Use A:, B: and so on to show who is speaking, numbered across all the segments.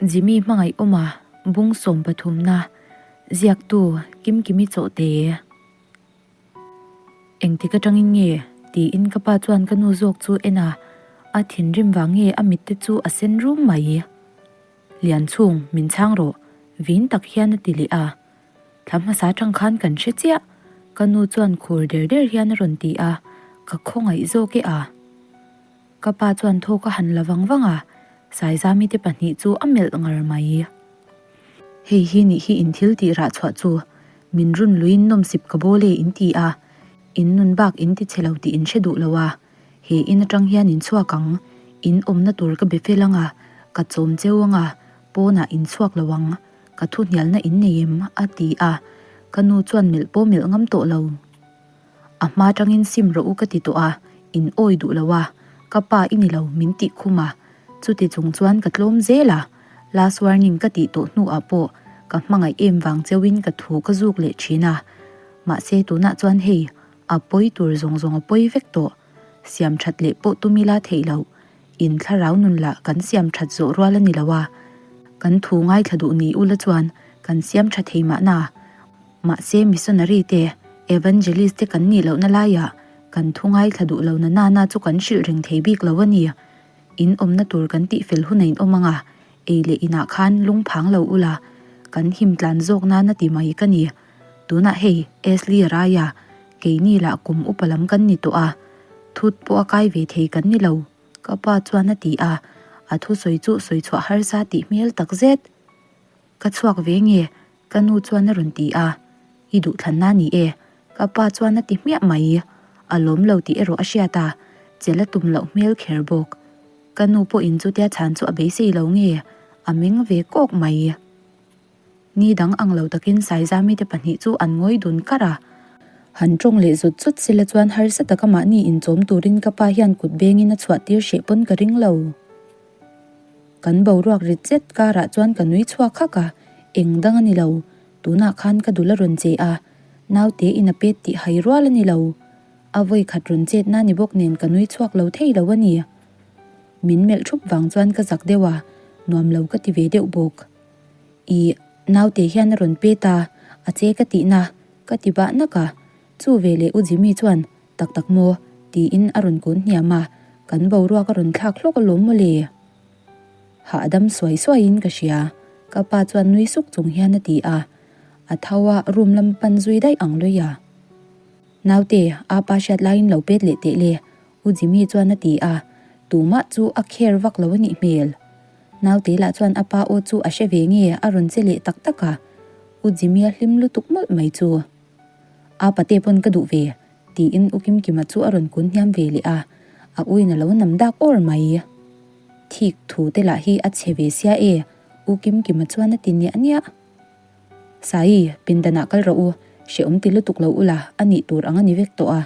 A: Jimmy hmangaih awma bung sawmpathumna ziaktu Kimkimi Chawhte. Engtik atangin nge? tiin ka pa chuan ka nu zawk chu en a, a thinrim vang nge a mitte chu a sen rum mai. Lianchhung, min chhang rawh, vin tak hian a ti leh a. Thla hmasa atang khan kan hre chiah, ka nu chuan khur der der hian a rawn ti a, ka khawngaih zawk e a. Ka pa chuan thawk a han la vang vang a, Saizami te pahnih chu a melh ngar mai. Hei hi nih hi in thil tih rah chhuah chu, min run luiin nawmsip ka bawl e in ti a, in nun bak in ti chhe lo tih in hre duh lo a, he in atang hian in chhuak ang, in awmna tur ka be fel ang a, ka chawm cheu ang a, pawnah in chhuak lo ang. Ka thu hnialna in nei em? a ti a, ka nu chuan melh pawh melh ngam tawh lo. A hma tangin sim rawh u ka ti tawh a, in awi duh lo a, ka pa i ni lo min tih khum a, chuti chung chuan ka tlawm zel a, last warning ka tih tawh hnuah pawh ka hmangaih em vang cheuhin ka thu ka zuk leh thin a, mahse tunah chuan hei a pawi tur zawng zawng a pawi vek tawh, siam that leh pawh tum ila theih loh. In thlarau nun lah kan siam that zawh rual a ni lo a, kan thu ngaithla duh ni ula chuan kan siam tha thei mahna. Mahse missionary te, evangelist te kan nih lohna laiah kan thu ngaithla duh lo na nana chu kan hrilh reng thei bik lo a ni. In awmna tur kan tihfel hun a inawm ang a, ei leh inah khan lungphang lo ula, kan him tlan zawk nana ti mai ka ni. Tunah hei Ashley a rai a, keini lah kum upa lam kan ni tawh a, thut pawh a kai ve thei kan ni lo, ka pa chuan a ti a, a thusawi chu sawi chhuah harsa tih hmel tak zet. Ka chhuak ve nge? ka nu chuan a rawn ti a, I duhthlanna ni e, ka pa chuan a ti hmiah mai. A lawm lo tih erawh a hriat a, chel a tum loh hmel kher bawk. Ka nu pawhin chutia chhan chu a beisei lo nge, a meng ve kawk mai. Ni dang ang lo takin Saizami te pahnih chu an ngawi dun kar a. Han tawng leh zawt zawt sela chuan harsa taka mahni inchawm turin ka pa hian kut bengin a chhuah tir hreh pawn ka ring lo. Kan boruak rit zet karah chuan ka nui chhuak hak a, eng dang a ni lo, tunah khan ka dul a rawn che a, naute in a pet tih hai rual a ni lo. A vawi khat rawn chetna ni bawk nen ka nui chhuak lo thei lo a ni. Min melh thup vang chuan ka zak deuh a, nuam lo ka ti ve deuh bawk. I naute hian a rawn pet a, a che ka tihna ka ti bah nak a, chu veleh U Jimmy chuan tak tak maw tiin a rawn kun hniam a, kan boruak a rawn thlak hlawk alawm mawle. Hahdam suai suaiin ka hria, ka pa chuan nui suk chung hian a ti a, a tho a room lam pan zui daih ang lui a. Naute, apa hriat laiin lo pet leh teh le, U Jimmy chuan a ti a, tumah chu a care vak lo a nih hmel. Naute lah chuan a pa aw chu a hre ve nge a rawn che leh tak tak a, U Jimmy a hlim lutuk mawlh mai chu. A pate pawn ka duh ve, tiin U Kimkima chu a rawn kun hniam ve leh a, a uin a lo nam dak awr mai. Thik thu te lah hi a chhe ve sia e, U Kimkima chuan a ti niah niah. Saii, pindanah kal rawh u, hrehawm ti lutuk lo ula, a nih tur ang a ni vek tawh a,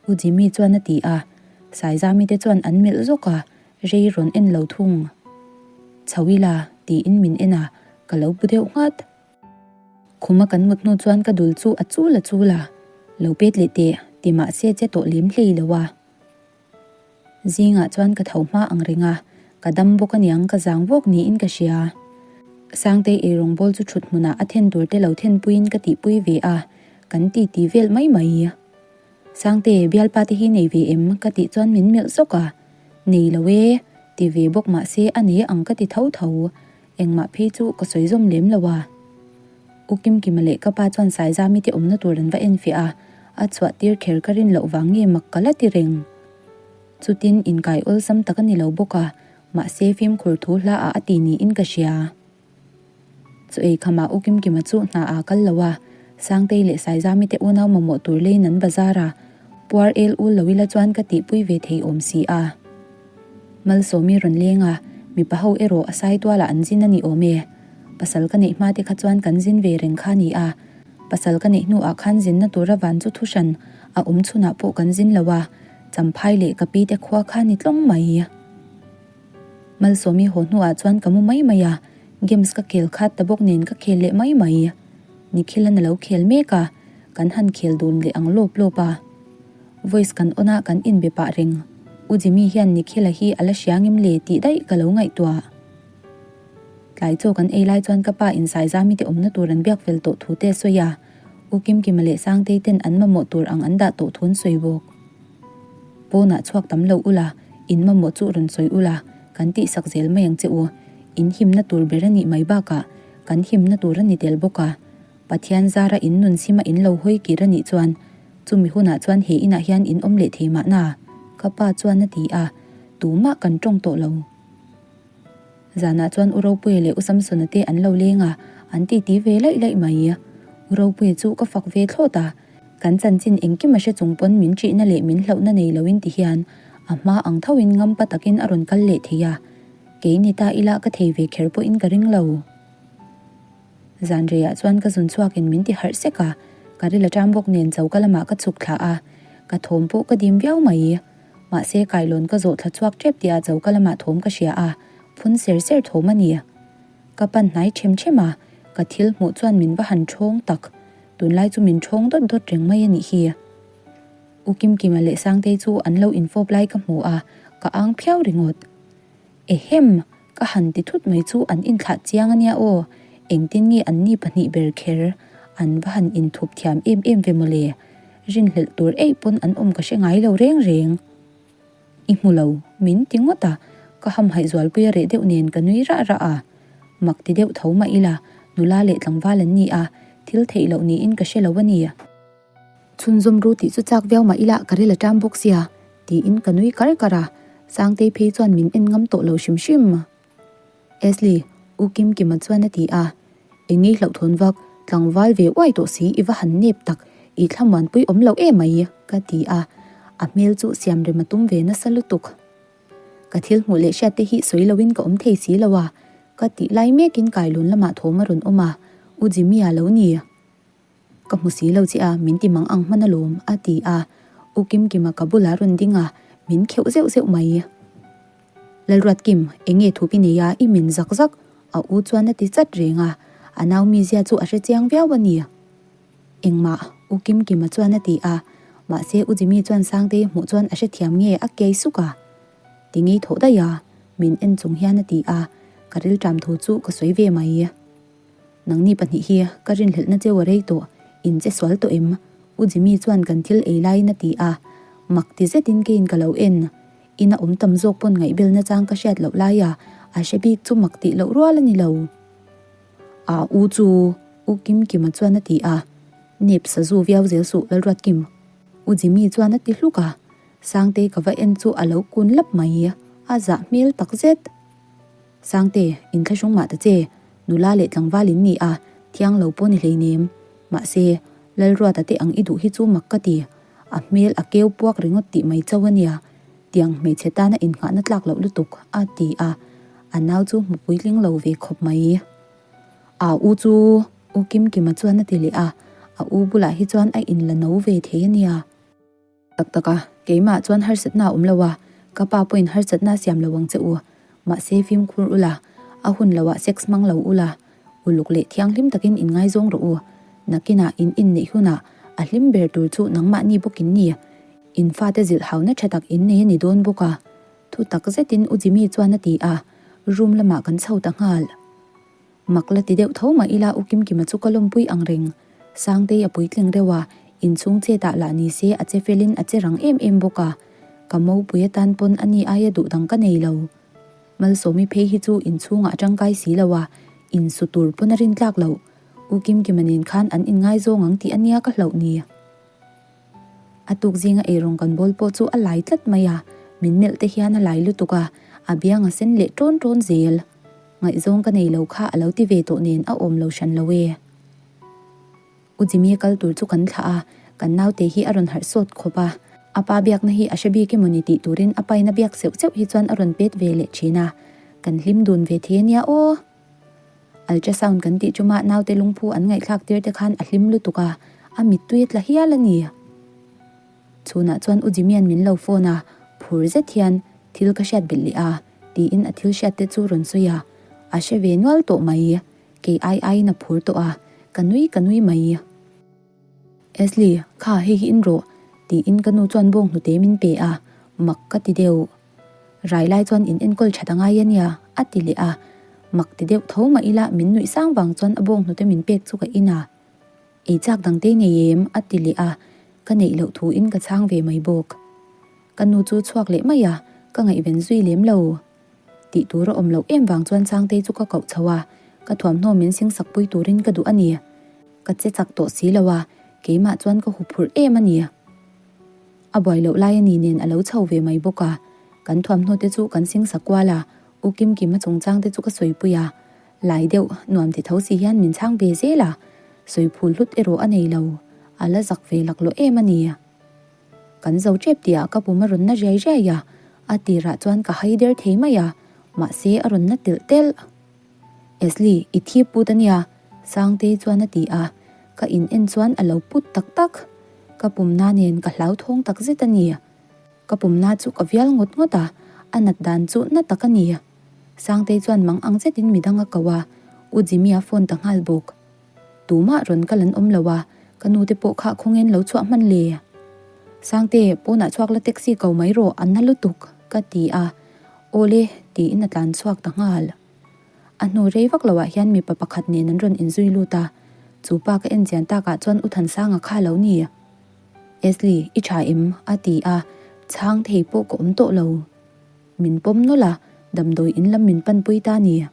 A: U Jimmy chuan a ti a, Saizami te chuan an melh zawk a, rei rawn en lo thung. Chho ila, tiin min en a, ka lo bu deuh nghat. Khuma kan mut hnu chuan ka dul chu a chul a chul a, lo pet leh teh, ti mahse che tawh lem hlei lo a. Zingah chuan ka tho hma ang reng a, ka dam bawk aniang ka zang vawk niin ka hria. Sangtei eirawng bawl chu thut hmunah a then tur te lo thenpuiin ka tihpui ve a, kan titi vel mai mai. Sangte, bialpa te hi nei ve em? ka tih chuan min melh zawk a, Nei lo e, ti ve bawk mah se a nei ang ka ti tho tho, engmah phei chu ka sawi zawm lem lo a. U Kimkima leh ka pa chuan Saizami te awmna tur an va en fiah a, a chhuah tir kher ka rin loh vang nge mak ka la ti reng. Chutin inkai awlsam tak a ni lo bawk a, mahse fimkhur thu hla ah a ti niin ka hria. Chu ei khamah U Kimkima chu hna aa kal lo a, Sangtei leh Saizami te unau mamawh tur leiin an bazar a, puar el ul lo ila chuan ka tihpui ve thei awm si a. Malsawmi rawn leng a, mipa ho erawh a saitualah an zin a ni awm e. Pasal ka neih hma te kha chuan kan zin ve reng kha a ni a, pasal ka neih hnuah khan zinna tura van chu thuhran a awm chhunah pawh kan zin lo a, Champhai leh ka pi te khua kha ni tlawng mai. Malsawmi haw hnuah chuan ka mu mai mai a, games ka khel khat ta bawk nen ka khel leh mai mai. Nikhilan a lo khel mek a, kan han khel dun leh ang lawp lawp a. Voice kan on a kan inbe pah reng. U Jimmy hian Nikhila hi a la hria ngem le tih daih ka lo ngaihtuah. Tlai chaw kan ei lai chuan ka pa in Saizami te awmna tur an biak fel tawh thu te a sawi a, U Kimkima leh Sangtei ten an mamawh tur ang an dah tawh thu an sawi bawk. Pawnah chhuak tam lo ula, in mamawh chu rawn sawi ula, kan tihsak zel mai ang che u. In himna tur ber a nih mai bakah kan himna tur a ni tel bawk a. Pathian zara in nun sima in lo hawi kir a nih chuan chumi hunah chuan he inah hian in awm leh thei mahna? Ka pa chuan a ti a, tumah kan tawng tawh lo. Zanah chuan U Ropuia leh U Samsona te an lo leng a, an titi ve laih laih mai. U Ropuia chu ka fak ve thlawt a, kan chanchin engkim a hre chung pawn min ṭihna leh min hlauhna nei loin ti hian a hma ang thoin ngampa takin a rawn kal leh thei a, kei ni ta ila ka thei ve kher pawhin ka ring lo. Zan reiah chuan ka zun chhuakin min ti harh sek a, ka ril a ṭam bawk nen choka lamah ka chhuk thla a, ka thawm pawh ka dim viau mai. Mahse kailawn ka zawh thla chhuak ṭep tihah choka lamah thawm ka hria a, phun ser ser thawm a ni. Ka pan hnai ṭhem ṭhem a, ka thil hmuh chuan min va han ṭhawng tak. Tunlai chu min ṭhawng dawt dawt reng mai a nih hi. U Kimkima leh Sangtei chu an lo infawp lai ka hmu a, ka ang phiau ringawt. Ehem! Ka han ti thut mai chu an inthlah chiang a nia aw. Engtin nge an ni pahnih ber kher? An va han inthup thiam em em ve mawle. Rinhlelh tur eih pawn an awm ka hre ngai lo reng reng. I hmu lo, min ti ngawt a, ka hamhaih zualpui a reh deuh nen ka nui rah rah a. Mak ti deuh tho mah ila, nula leh tlangval an ni a, thil theih loh niin ka hre lo a ni. Chhunzawm ru tih chu chak viau mah ila ka ril a ṭam bawk sia, tiin ka nui kar kar a, Sangtei phei chuan min en ngam tawh lo hrim hrim. Ashley, U Kimkima chuan a ti a, Engei hlauhthawn vak, tlangval ve uai tawh si i va han nep tak, i thlamuanpui awm lo em mai, ka ti a, a hmel chu siamrem a tum ve nasa lutuk. Ka thil hmuh leh hriat te hi sawi loin ka awm thei si lo a, ka tih lai mekin kailawn lamah thawm a rawn awm a, U Jimmy-a lo ni. Ka hmu si lo che a, min ti mang ang hman alawm, a ti a. U Kimkima ka bulah rawn ding a, min kheuh zeuh zeuh mai. Lalruatkim, eng nge thup i nei a, i men zak zak, a u chuan a ti chat reng a. A nau mizia chu a hre chiang viau a ni. Engmah, U Kimkima chuan a ti a. Mahse, U Jimmy chuan Sangtei a hmuh chuan a hrethiam nge a kiai suk a. Ti ngei thawh daih a, min en chung hian a ti a. Ka rilṭam thu chu ka sawi ve mai. Nangni pahnih hi ka rinhlelhna cheu a rei tawh, in che sual tawh em? U Jimmy chuan kan thil ei laiin a ti a, mak ti zetin keiin ka lo en. Ina awm tam zawk pawn ngaihbelna chang ka hriat loh laia a hre bik chu mak tih loh rual a ni lo. A u chu U Kimkima chuan a ti a, Nep sazu viau zel suh Lalruatkim. U Jimmy chuan a ti hluk a, Sangtei ka va en chu a lo kun lap mai, a zah hmel tak zet. Sangte, inthlahrung mah ta che, nula leh tlangval in ni a, thiang lo pawh ni hleinem. Mahse, Lalruata te ang i duh hi chu mak ka ti. A hmel a keu puak ringawt tih mai chauh a nia. Tiang hmeichhe tana innghahna tlak loh lutuk, a ti a. A nau chu hmu puitling lo ve khawp mai. A u chu U Kimkima chuan a ti leh a, a u bulah hi chuan a inla no ve thei a nia. Tak tak a, keimah chuan harsatna a awm lo a, ka pa pawhin harsatna a siam lo ang che u. Mahse fimkhur ula, a hun loah sex hmang lo ula, uluk leh thianghlim takin inngaizawng rawh u. Nakinah in inneih hunah a hlim ber tur chu nangmahni bawk in ni. In fate zilh hauna tha tak in nei a ni dawn bawk a. Thu tak zetin U Jimmy chuan a ti a, room lamah kan chho ta nghal. Mak la ti deuh tho mah ila U Kimkima chu ka lawmpui ang reng. Sangtei a puitling reuh a, inchhung chetah lah ni se a che felin a che rang em em bawk a. Ka mopui atan pawn a ni aia duh dang ka nei lo. Malsawmi phei hi chu inchhungah a tangkai si lo a, insu tur pawn a rintlak loh. U Kimkima nen khan an inngaizawng ang tih a nia ka hlauh ni. A tuk zinga eirawng kan bawl pawh chu a lai tlat mai a, min melh te hian a lai lutuk a, a biang a sen leh ṭawn ṭawn zel. Ngaihzawng ka nei lo kha a lo ti ve tawh nen a awm lo hran lo e. U Jimmy kal tur chu kan thlah a, kan naute hi a rawn harh sawt khawp a. A pa biakna hi a hre bik emaw ni tih turin a pain a biak seuh seuh hi chuan a rawn pet ve leh thin a, kan hlim dun ve thei a nia aw. Ultrasound kan tih chuma naute lungphu an ngaihthlak tir te khan a hlim lutuk a, a mittui a tla hial a ni. Chhunah chuan U Jimmy-a'n min lo phone a, phur zet hian thil ka hriat belh leh a, tiin a thil hriat te chu rawn sawi a, a hre ve nual tawh mai, kei ai aiin a phur tawh a, ka nui ka nui mai. Ashley, kha hei hi in rawh, tiin ka nu chuan bawng hnute min pe a, mak ka ti deuh. Rai lai chuan in enkawl that a ngai a nia, a ti leh a. Mak ti deuh tho mah ila min nuih sang vang chuan a bawng hnute min pek chu ka in a. Ei chak dangte nei em? a ti leh a, ka neih loh thu in ka chhang ve mai bawk. Ka nu chu chhuak leh mai a, ka ngaihven zui lem lo. Tih tur a awm loh em vang chuan Sangtei chu ka koh chho a, ka thuamhnaw min sing sak pui turin ka duh a ni. Ka che chak tawh si lo a, keimah chuan ka huphurh em a ni. A buai loh lai a ni nen a lo chho ve mai bawk a, kan thuamhnaw te chu kan sing sak kual a, U Kimkima chungchang te chu ka sawipui a, lai deuh nuam ti tho si hian min chhang ve zel a, sawi phul hlut erawh a nei lo, a la zak ve laklawh em a ni. Kan zo tep tih ah ka pum a rawn na riai riai a, a tirah chuan ka hai der thei mai a, mahse a rawn na telh telh. Esli, i thi put a nia, Sangtei chuan a ti a, ka in en chuan a lo put tak tak. Ka pumna nen ka hlauthawng tak zet a ni. Ka pumna chu ka vial ngawt ngawt a, a nat dan chu na tak a ni. Sangtei chuan mang ang zetin midang a ko a, U Jimmy-a phone ta nghal bawk. Tumah rawn kal an awm lo a, ka nu te pawh kha khawngen lo chhuah hman le. Sangte, pawnah chhuak la taxi ko mai rawh, an na lutuk, ka ti a. Awle, tiin a tlan chhuak ta nghal. A hnu rei vak loah hian mipa pakhat nen an rawn inzui lut a, chu pa ka en chian takah chuan U Thansanga kha lo ni. Esli, i tha em? a ti a, chhang thei pawh ka awm tawh lo. Min pawm nawlh a, damdawi in lam min panpui ta ni.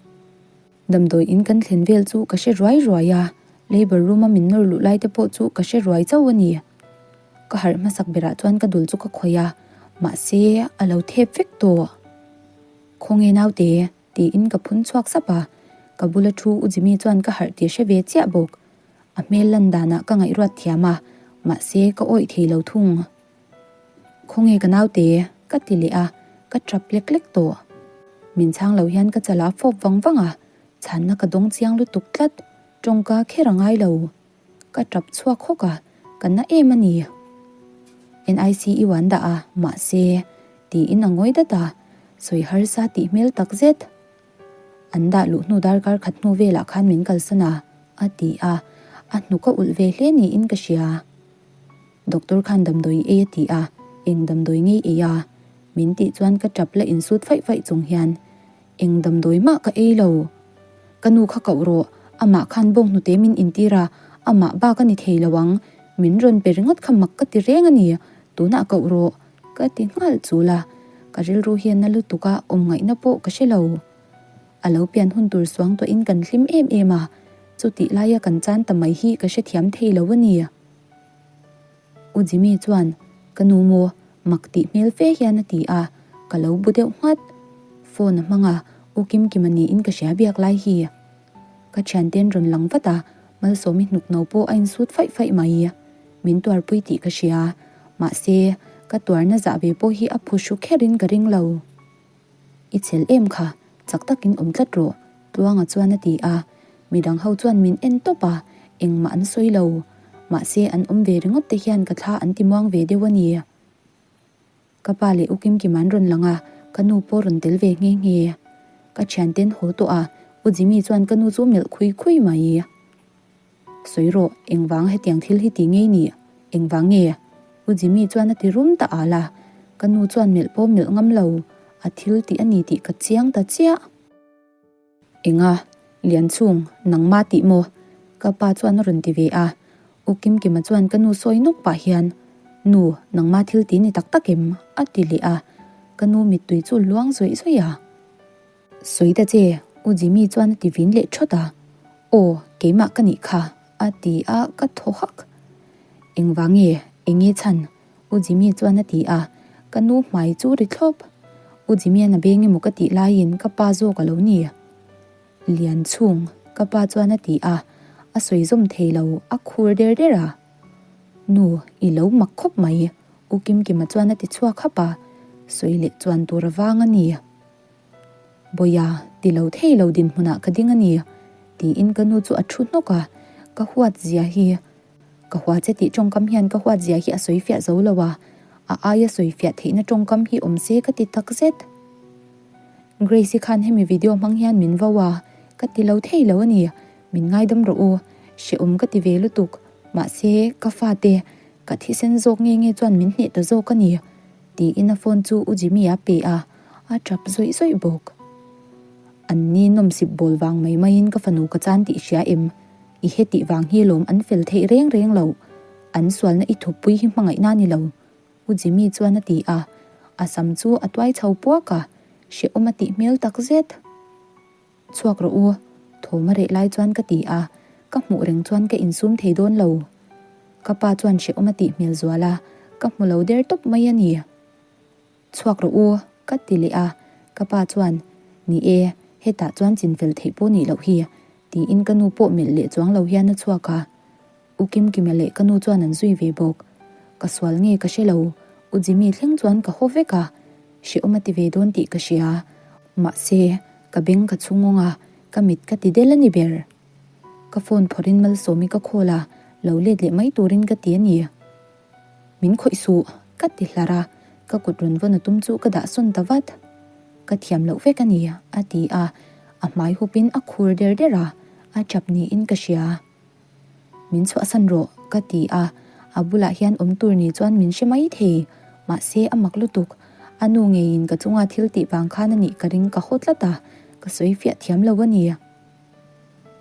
A: Damdawi in kan thlen vel chu ka hre ruai ruai a, labour room a min nawr luh lai te pawh chu ka hre ruai chauh a ni. Ka harh hmasak berah chuan ka dul chu ka khawih a, mahse a lo thep vek tawh. Khawnge naute? tiin ka phun chhuak sap a, ka bula thu U Jimmy chuan ka harh tih hre ve chiah bawk. A hmel lan danah ka ngaihruat thiam a, mahse ka awih thei lo thung. Khawnge ka naute? ka ti leh a, ka tap lek lek tawh. Min chhang lo hian ka chala fawp vang vang a, chhanna ka dawng chiang lutuk tlat, tawngka kher a ngai lo. Ka tap chhuak hawk a, ka na em a ni. NICU an dah a, mahse, tiin a ngawi dat a, sawi harsa tih hmel tak zet. An dah luh hnu darkar khat hnu velah khan min kalsan a, a ti a, a hnuk a ulh ve hle niin ka hria. Doctor khan damdawi ei a ti a, eng damdawi ngei ei a? Min tih chuan ka tap la insut faih faih chung hian, Eng damdawi mah ka ei lo. Ka nu kha koh rawh, amah khan bawng hnute min intir a, amah bak a ni thei lo ang. Min rawn pe ringawt kha mak ka ti reng a ni, tunah koh rawh, ka ti nghal chul a. Ka rilru hian na lutuk a, awm ngaihna pawh ka hre lo. A lo pian hun tur suang tawhin kan hlim em em a, chutih laia kan chan ta mai hi ka hrethiam thei lo a ni. U Jimmy chuan, Ka nu maw? mak tih hmel fe hian a ti a, ka lo bu deuh nghat. Phone a hmang a, U Kimkima niin ka hria biak lai hi. Ka thianten rawn lang vat a, Malsawmi hnuk no pawh a insut faih faih mai. Min tuarpui tih ka hria, mahse, ka tuarna zah ve pawh hi a phuhru kherin ka ring lo. I chhel em kha, chak takin awm tlat rawh, Tluanga chuan a ti a. Midang ho chuan min en tawp a, engmah an sawi lo. Mahse an awm ve ringawt te hian ka thla an ti muang ve deuh a ni. Ka pa leh U Kimkima an rawn lang a, ka nu pawh rawn tel ve nghe nghe. Ka thianten haw tawh a, U Jimmy chuan ka nu chu melh khui khui mai. Sawi rawh, engvang hetiang thil hi ti ngei ni? Engvang nge? U Jimmy chuan a ti rum ta al a, ka nu chuan melh pawh melh ngam lo, a thil tih a ni tih ka chiang ta chiah. Enga, Lianchhung, nangmah tih maw? Ka pa chuan a rawn ti ve a, U Kimkima chuan ka nu sawi nawk pah hian, Nu, nangmah thil ti ni tak tak em? a ti leh a, ka nu mittui chu luang zawih zawih a. Sawi ta che, U Jimmy chuan a ti vin leh thawt a. Aw, keimah ka nih kha, a ti a, ka thaw hak. Engvang nge, eng nge chhan? U Jimmy chuan a ti a, ka nu hmai chu ri thlawp. U Jimmy-a'n a beng emaw ka tih laiin ka pa zawk a lo ni. Lian chhung, ka pa chuan a ti a, a sawi zawm thei lo, a khur der der a. Nu, i lo mak khawp mai, U Kimkima chuan a ti chhuak hap a, sawi leh chuan tur avang a ni. Bawia, ti lo thei lo dinhmunah ka ding a ni, tiin ka nu chu a thu hnawk a, ka huat zia hi, ka hua che tih tawngkam hian ka huat zia hi a sawi fiah zo lo a, a aia sawi fiah theihna tawngkam hi awm se ka ti tak zet. Grace-i khan hemi video hmang hian min vo a, ka ti lo thei lo a ni, min ngaidam rawh u, hrehawm ka ti ve lutuk, mahse ka fate, ka thisen zawk nge nge chuan min hneh ta zawk a ni. Tiin a phone chu U Jimmy a pe a, a tap zawih zawih bawk. An ni nawmsip bawl vang mai maiin ka fanu ka chan tih hria em? I hetih vang hi lawm an fel theih reng reng lo. An sualna i thuppui hi hmangaihna ni lo. U Jimmy chuan a ti a, a sam chu a tuai chho puak a, hrehawm a tih hmel tak zet. Chhuak rawh u, thawm a reh lai chuan ka ti a, ka hmuh reng chuan ka insum thei dawn lo. Ka pa chuan hrehawm a tih hmel zual a, ka hmu lo der tawp mai a ni. Chhuak rawh u, ka ti leh a, ka pa chuan, Ni e, hetah chuan chinfel theih pawh nih loh hi, tiin ka nu pawh melh leh chuang lo hian a chhuak a. U Kimkima leh ka nu chuan an zui ve bawk. Ka sual nge ka hre lo, U Jimmy thleng chuan ka haw vek a, hrehawm a ti ve dawn tih ka hria. Mahse, ka beng ka chhungawng a, ka mit ka ti del a ni ber. Ka phone phawrhin Malsawmi ka call a, lo let leh mai turin ka ti a ni. Min khawih suh, ka ti hlar a, ka kut rawn vawn a tum chu ka dah sawn ta vat. Ka thiam loh vek a ni, a ti a, a hmai hupin a khur der der a, a chap niin ka hria. Min chhuahsan rawh, ka ti a, a bulah hian awm tur ni chuan min hre mai thei, mahse a mak lutuk. A nu ngeiin ka chunga thil tih vang khan a nih ka ring ka haw tlat a, ka sawi fiah thiam lo a ni.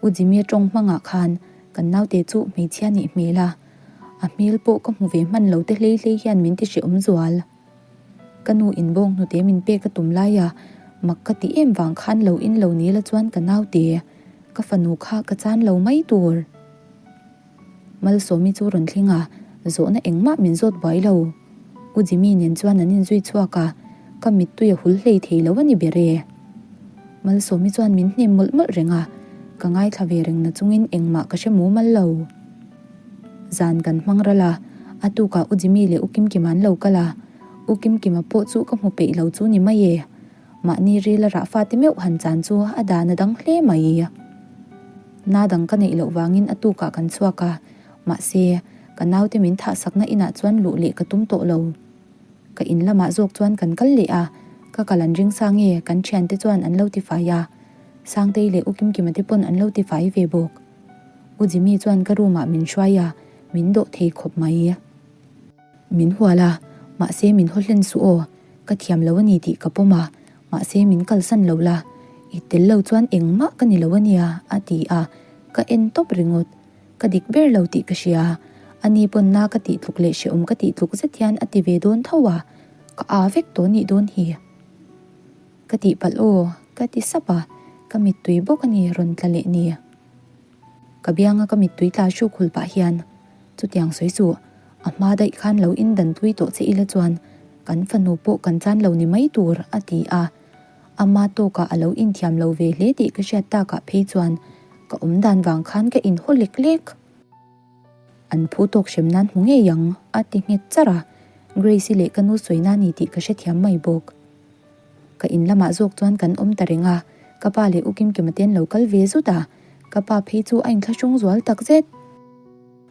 A: U Jimmy tawng hmangah khan kan naute chu hmeichhia nih hmel a, a hmel pawh ka hmu ve hman lo te hlei hlei hian min ti hrehawm zual. Ka nu in bawng hnute min pek a tum lai a, mak ka ti em vang khan lo in lo nila chuan ka naute, ka fanu kha ka chan lo mai tur. Malsawmi chu rawn thleng a, zawhna engmah min zawt buai lo. U Jimmy nen chuan an inzui chhuak a, ka mittui a hul hlei thei lo a ni ber e. Malsawmi chuan min hnem mawlh mawlh reng a, ka ngaithla ve reng na chungin engmah ka hre mumal lo. Zan kan hmang ral a, a tukah U Jimmy leh U Kimkima an lo kal a, U Kimkima pawh chu ka hmu peih lo chu ni mai e. Mahni ril a rah fate meuh han chan chu a dan a dang hle mai. Na dang ka neih loh vangin a tukah kan chhuak a, mahse, ka naute min thahsakna inah chuan luh leh ka tum tawh lo. Ka in lamah zawk chuan kan kal leh a, ka kal an ring sa nge kan thiante chuan an lo tifai a, Sangtei leh U Kimkima te pawn an lo tifai ve bawk. U Jimmy chuan ka room ah min hruai a, min dawh thei khawp mai. Min hual a, mahse min haw hlen suh aw, ka thiam lo a ni tih ka pawm a, mahse min kalsan lo la, i tel lo chuan engmah ka ni lo a nia, a ti a, ka en tawp ringawt. Ka dik ber lo tih ka hria, a ni pawn na ka tih tluk leh hrehawm ka tih tluk zet hian a ti ve dawn tho a, ka aa vek tawh nih dawn hi. Ka tihpalh aw, ka ti sap a, ka mittui bawk a ni rawn tla leh ni. Ka bianga ka mittui tla hruk hul pah hian, Chutiang sawi suh, a hma daih khan lo in dan tui tawh che ila chuan kan fanu pawh kan chan lo ni mai tur, a ti a. Ama tawkah a lo inthiam lo ve hle tih ka hriat takah phei chuan ka awm dan vang khan ka inhaw lek lek. An phu tawk hrem nan hmu ngei ang, a ti nghet charh a. Grace-i leh ka nu sawina ni tih ka hrethiam mai bawk. Ka in lamah zawk chuan kan awm ta reng a, ka pa leh U Kimkima te an lo kal ve zut a, ka pa phei chu a inthlahrung zual tak zet.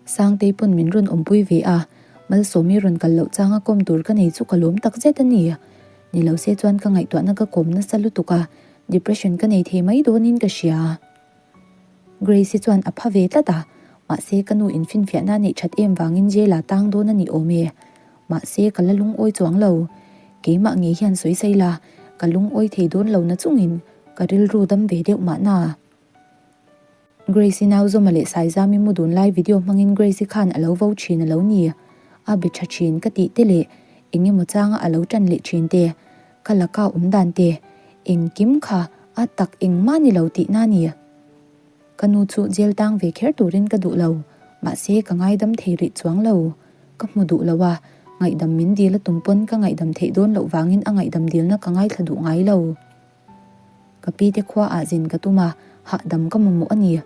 A: Sangtei pawn min rawn awmpui ve a, Malsawmi rawn kal loh changa kawm tur ka nei chu ka lawm tak zet a ni. Ni lo se chuan ka ngaihtuahna ka kawm nasa lutuk a, depression ka nei thei mai dawnin ka hria. Grace-i chuan a pha ve tlat a, mahse ka nu in finfiahna neih that em vangin jail ah tang dawn a ni awm e. Mahse ka la lungawi chuang lo. Keimah ngei hian sawi sawi la, ka lungawi thei dawn lo na chungin ka rilru dam ve deuh mahna. Grace-i nau Zawma leh Saizami mu dun lai video hmangin Grace-i khan a lo vo thin a lo ni. A be tha thin ka tih te leh eng emaw changa a lo tan leh thin te, ka laka awm dan te, engkim kha a tak engmah ni lo tihna a ni. Ka nu chu jail tang ve kher turin ka duh lo, mahse ka ngaidam thei rih chuang lo. Ka hmu duh lo a, ngaihdam min dil a tum pawn ka ngaihdam theih dawn loh vangin a ngaihdam dilna ka ngaithla duh ngai lo. Ka pi te khua ah zin ka tum a, hahdam ka mamawh a ni.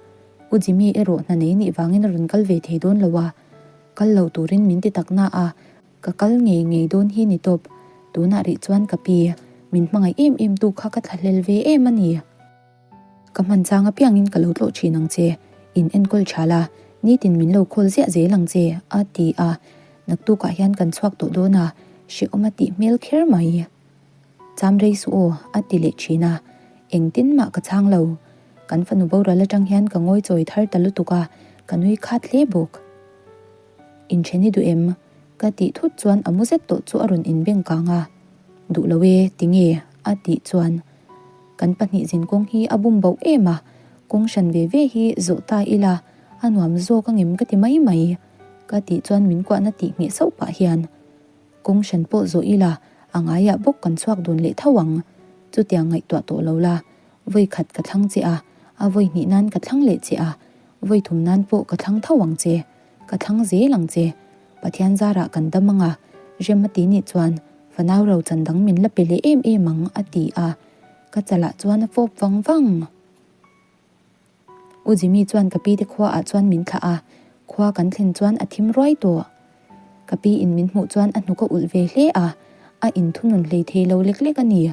A: U Jimmy erawh hna nei nih vangin a rawn kal ve thei dawn lo a, kal lo turin min ti tak na a, Ka kal ngei ngei dawn hi ni tawp, tunah rih chuan ka pi, min hmangaih em em tu kha ka thlahlel ve em a ni. Ka hman chang apiangin ka lo tlawh thin ang che, in enkawl tha la, nitin min lo khawl ziah zel ang che, a ti a, naktukah hian kan chhuak tawh dawn a, hrehawm a tih hmel kher mai. Cham rei suh aw, a ti leh thin a, engtin mah ka chhang lo. Kan fanu boral atang hian ka ngawi chawi thar ta lutuk a, ka nui khat hle bawk. Inthen i duh em? Ka tih thut chuan a mu zet tawh chu a rawn inbeng kang a. Duh lo e, tinge? A tih chuan. Kan pahnihzin kawng hi a bum bauh em a, kawng hran ve ve hi zawh ta ila a nuam zawk angem ka ti mai mai. Ka tih chuan min kuahna tih ngheh sauh pah hian kawng hran pawh zawh ila a ngaiah bawk kan chhuak dun leh tho ang. Chutiang ngaihtuah tawh lo la, vawi khat ka thlang che a, a vawi hnih nan ka thlang leh che a, vawi thum nan pawh ka thlang tho ang che, ka thlang zel ang che. Pathian zarah kan dam ang a, rem a ti nih chuan fanau ro chan dang min la pe leh em em ang a ti a, ka chalah chuan a fawp vang vang. U Jimmy chuan ka pi te khua ah chuan min thlah a, khua kan thlen chuan a thim ruai tawh. Ka pi in min hmuh chuan a hnuk a ulh ve hle a, a inthunun hlei thei lo lek lek a ni.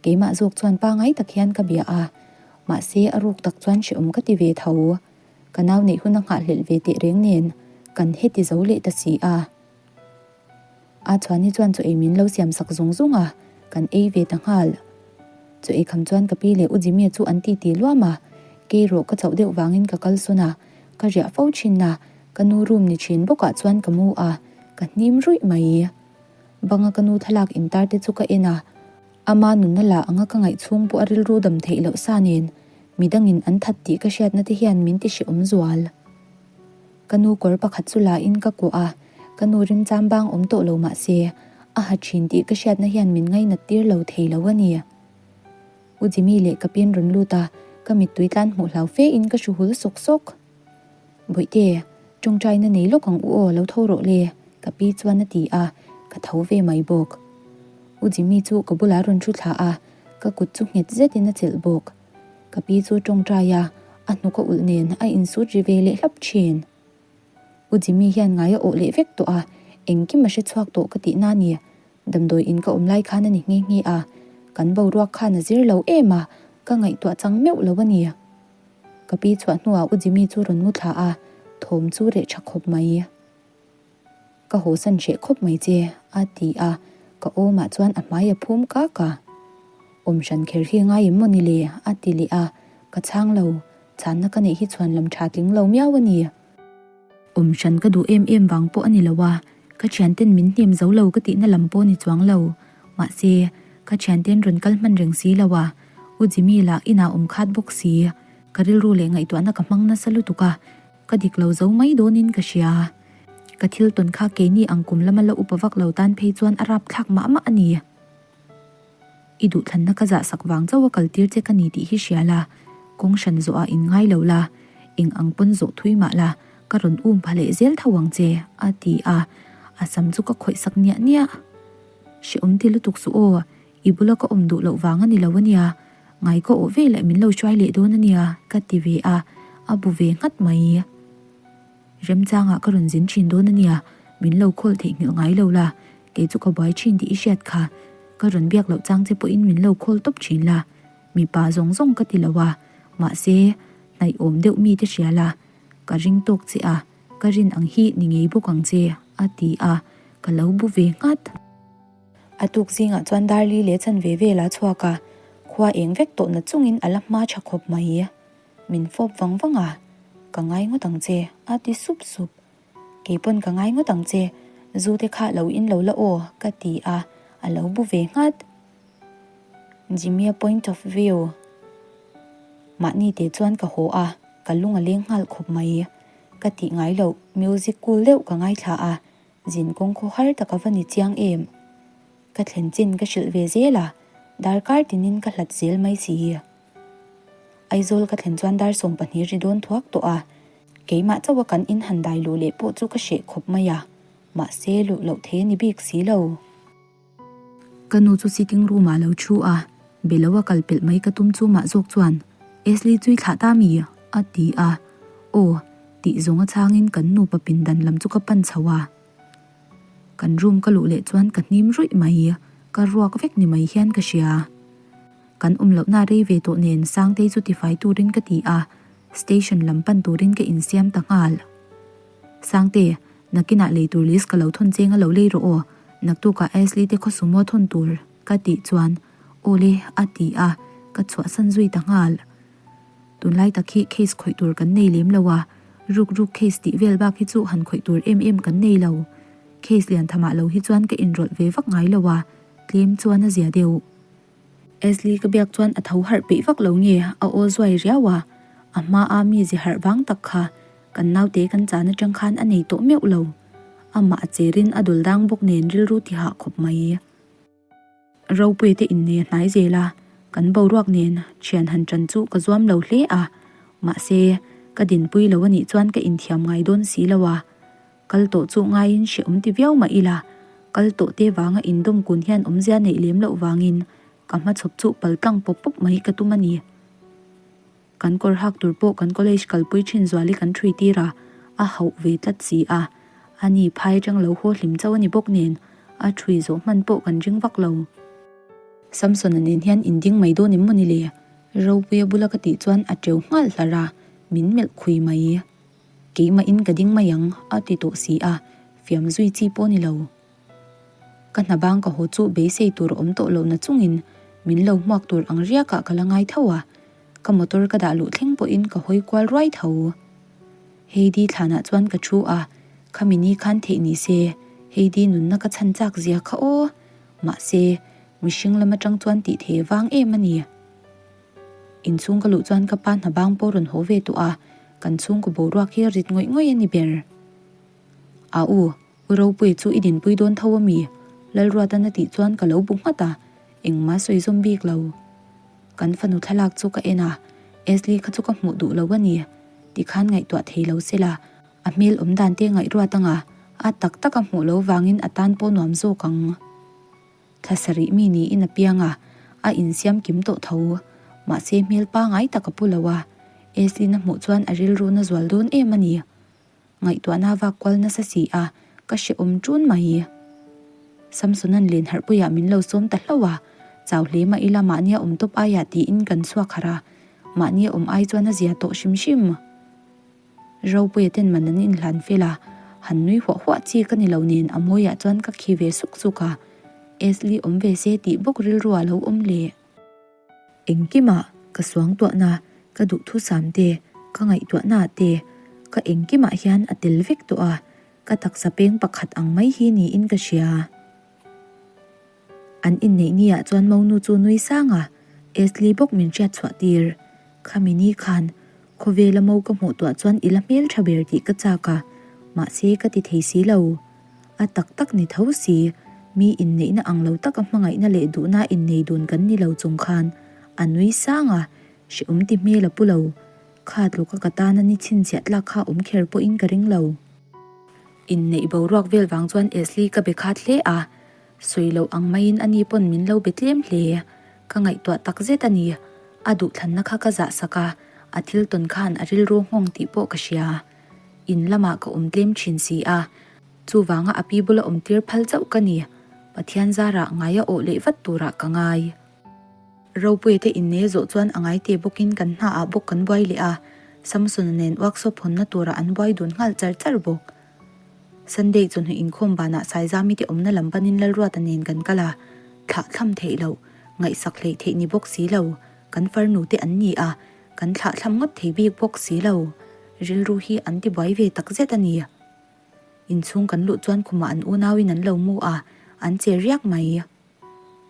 A: Keimah zawk chuan pangai tak hian ka bia a, mahse a ruk tak chuan hrehawm ka ti ve tho. Ka nau neih hun a nghahhlelh ve teh reng nen kan heti zo leh ta si a. A chhuani chuan chaw ei min lo siam sak zung zung a, kan ei ve ta nghal. Chaw ei kham chuan ka pi leh U Jimmy chu an titi luam a, kei rawh ka chauh deuh vangin ka kal sawn a, ka riah fo thin a, ka nu room ni thin bawkah chuan ka mu a, ka hnim ruih mai. Banga ka nu thlalak intar te chu ka en a, ama nunna la anga ka ngaih chhung pawh a rilru dam theih loh sa nen midangin an that tih ka hriatna te hian min ti hrehawm zual. Ka nu kawr pakhat chu la in ka kuah a, ka nu rimcham bang awm tawh lo mah se, a ha thin tih ka hriatna hian min ngainat tir lo thei lo a ni. U Jimmy leh ka pin rawn lut a, ka mittui tlan hmuh hlau fe in ka hru hul sawk sawk. Bawihte, tawngtaina nei lawk ang u aw, lo tho rawh le, ka pi chuan a ti a, ka tho ve mai bawk. U Jimmy chu ka bulah rawn thu thla a, ka kut chu nghet zetin a chelh bawk. Ka pi chu tawngtai a, a hnuk a ulh nen a insut ri ve leh hlap thin. U Jimmy hian ngai a awh leh vek tawh a, engkim a hre chhuak tawh ka tihna a ni. Damdawi in ka awm lai khan a ni nghe nghe a, kan boruak khan a zir lo em a, ka ngaihtuah chang meuh lo a ni. Ka pi chhuah hnuah U Jimmy chu rawn mu thla a, thawm chu reh tha khawp mai. Ka hawsan hreh khawp mai che, a ti a, ka awmah chuan a hmai a phum kak a. Awm hran kher hi ngai em maw ni le? a ti leh a, ka chhang lo, chhanna ka neih hi chhuan lam tha tling lo miau a ni. Awm hran ka duh em em vang pawh a ni lo a, ka thianten min hnem zo lo ka tihna lam pawh a ni chuang lo. Mahse, ka thianten rawn kal hman reng si lo a, U Jimmy lah inah awm khat bawk si, ka rilru leh ngaihtuahna ka hmang nasa lutuk a, Ka dik lo zo mai dawnin ka hria. Ka thil tawn kha keini ang kum lama la upa vak lo tan phei chuan a rapthlak mah mah a ni. I duhthlanna ka zah sak vang chauh a kal tir che ka ni tih hi hria la, kawng hran zawh ah in ngai lo la, eng ang pawn zawh thui mah la, ka rawn um pha leh zel tho ang che, a ti a, a sam chu ka khawih sak niah niah. Hrehawm ti lutuk suh aw, I bula ka awm duh loh vang a ni lo a nia, ngai ka awh ve leh min lo hruai leh dawn a nia ka ti ve a, a bu ve nghat mai. Remchangah ka rawn zin thin dawn a nia, min lo call theihnghilh ngai lo la, kei chu ka buai thin tih i hriat kha, ka rawn biak loh chang che pawhin min lo call tawp thin la, mipa zawng zawng ka ti lo a, mahse hnaihawm deuh mi te hria la, ka ring tawk che a, ka rin ang hi ni ngei bawk ang che a ti a, ka lo bu ve nghat. A tuk zingah chuan Darli leh chan ve vel a chhuak a, khua eng vek tawh na chungin a la hma tha khawp mai. Min fawp vang vang a, Ka ngai ngawt ang che, a ti sup sup. Kei pawn ka ngai ngawt ang che, zu te kha lo in lo la aw, ka ti a, a lo bu ve nghat. Jimmy-a point of view. Mahni te chuan ka haw a, ka lung a leng nghal khawp mai. Ka tih ngai loh, music cool deuh ka ngaithla a, Zin kawng khaw har tak a va ni chiang em? Ka thlen chin ka hrilh ve zel a, darkar tinin ka hlat zel mai si. Aizawl ka thlen chuan dar 12 ri dawn thuak tawh a, keimah chauha kan in han dai luh leh pawh chu ka hreh khawp mai a, mahse luh loh thei a ni bik si lo. Ka nu chu sitting room ah lo thu a, be lo a kal pelh mai ka tum chu mah zawk chuan Ashley chu i thlah ta mi? a ti a, Aw tih zawng a chhangin kan nupa pindan lam chu ka pan chho a. Kan room ka luh leh chuan ka hnim ruih mai, ka ruak vek ni mai hian ka hria. Kan awm lohna rei ve tawh nen Sangtei chu tifai turin ka ti a, station lam pan turin ka insiam ta nghal. Sangte, nakinah lei tur list ka lo thawn cheng a lo lei rawh aw, naktukah Ashley te khaw sumo thawn tur ka tih chuan aw le a ti a, ka chhuahsan zui ta nghal. Tunlai tak hi case khawih tur kan nei lem lo a, ruk ruk case tih vel bak hi chu han khawih tur em em kan nei lo. Case lian thamah lo hi chuan ka inrawlh ve vak ngai lo a, tlem chuan a zia deuh. Ashley ka biak chuan a tho harh peih vak lo nge a aw zuai riau a, a hma a mi zi harh vang tak kha kan naute kan chan atang khan a nei tawh meuh lo. Amah a cherin a dul dang bawk nen rilru ti hah khawp mai. Ropuia te innei a hnai zel a, kan boruak nen thian han tan chu ka zuam lo hle a, mahse ka dinpui lo anih chuan ka inthiam ngai dawn si lo a, kal tawh chu ngaiin hrehawm ti viau mah ila, kal tawh te vanga indawm kun hian awmzia neih lem loh vangin ka hmachhawp chu pal tlang pawp pawp mai ka tum a ni. Kan kawr hak tur pawh kan college kalpui thin zuali kan thui tir a, a hauh ve tlat si a. Ani phai atang lo haw hlim chauh a ni bawk nen, a thui zawh hman pawh kan ring vak lo. Samson-a nen hian in ding mai dawn em maw ni le? Ropuia bula ka tih chuan a teu nghal hlar a, min melh khui mai. Keimahin ka ding mai ang, a ti tawh si a, fiam zui chi pawh ni lo. Ka hna bang ka haw chu beisei tur a awm tawh lohna chungin min lo hmuak tur ang riakah ka la ngai tho a, ka motor ka dah luh thleng pawhin ka hawi kual ruai tho. Heidi thlanah chuan ka thu a, khami ni khan theih ni se Heidi nunna ka chhan chak zia kha aw, mahse mihring lam atang chuan tih thei vang em a ni. Inchhung ka luh chuan ka pa hna bang pawh rawn haw ve tawh a, kan chhungkaw boruak hi a rit ngawih ngawih a ni ber. A u, U Ropuii chu i dinpui dawn tho a mi? Lalruatan a tih chuan ka lo bu nghat a, engmah sawi zawm bik lo. Kan fanu thlalak chu ka en a, Ashley kha chu ka hmuh duh lo a ni. Tikhan ngaihtuah thei lo se la, a hmel awm dan te ngaihruat anga a tak tak a hmuh lo vangin a tan pawh nuam zawk ang. Thla sarih mi niin a piang a, a insiam kim tawh tho. Mahse hmel pangai tak a pu lo a, Ashley-na hmuh chuan a rilru na zual dawn em a ni. Ngaihtuahna vak kual nasa si a, ka hrehawm ṭun mai. Samsona'n len harhpuiah min lo sawm ta hlauh a, chau hle mah ila mahnia awm tawp aiah tiin kan chhuak harh a, mahnia awm ai chuan a zia tawh hrim hrim. Ropuia ten man an inhlan fel a, han nui huah huah chi ka ni lo nen a mawiah chuan ka khi ve suk suk a, Ashley awm ve se tih bawk rilru ah lo awm leh. Engkimah ka suangtuahna, ka duhthusam te, ka ngaihtuahna te, ka engkimah hian a tel vek tawh a, ka taksa peng pakhat ang mai hi niin ka hria. An inneih ni ah chuan Monu chu nui sang a, Ashley bawk min hriat chhuah tir. Khami ni khan khawvela mo ka hmuh tuah chuan i la hmeltha ber tih ka chak a, mahse ka ti thei si lo. A tak tak ni tho si, mi inneihna ang lo taka hmangaihna leh duhna innei dun kan ni lo chung khan a nui sang a, hrehawm ti hmel a pu lo. Kha tluka ka tana ni chhinchhiah tlak kha awm kher pawhin ka ring lo. Inneih boruak vel vang chuan Ashley ka be khat hle a, sawi loh ang maiin ani pawn min lo be tlem hle. Ka ngaihtuah tak zet a ni. A duhthlanna kha ka zah sak a, a thil tawn khan a rilru nghawng tih pawh ka hria. In lamah ka awm tlem thin si a, chuvanga a pi bula awm tir phal chauh ka ni. Pathian zarah ngai a awh leh vat turah ka ngai. Ropuia te innei zawh chuan a ngai te bawkin kan hna ah bawk kan buai leh a, Samson-a nen workshop hawnna turah an buai dun nghal char char bawk. Sunday chawhnu inkhawm banah Saizami te awmna lam panin Lalruata nen kan kal a, thlah thlam theih loh, ngaihsak hleih theih ni bawk si lo, kan farnu te an ni a, Kan thlahthlam ngawt thei bik bawk si lo, rilru hi an ti buai ve tak zet a ni. Inchhung kan luh chuan khumah an unauin an lo mu a, an che riak mai.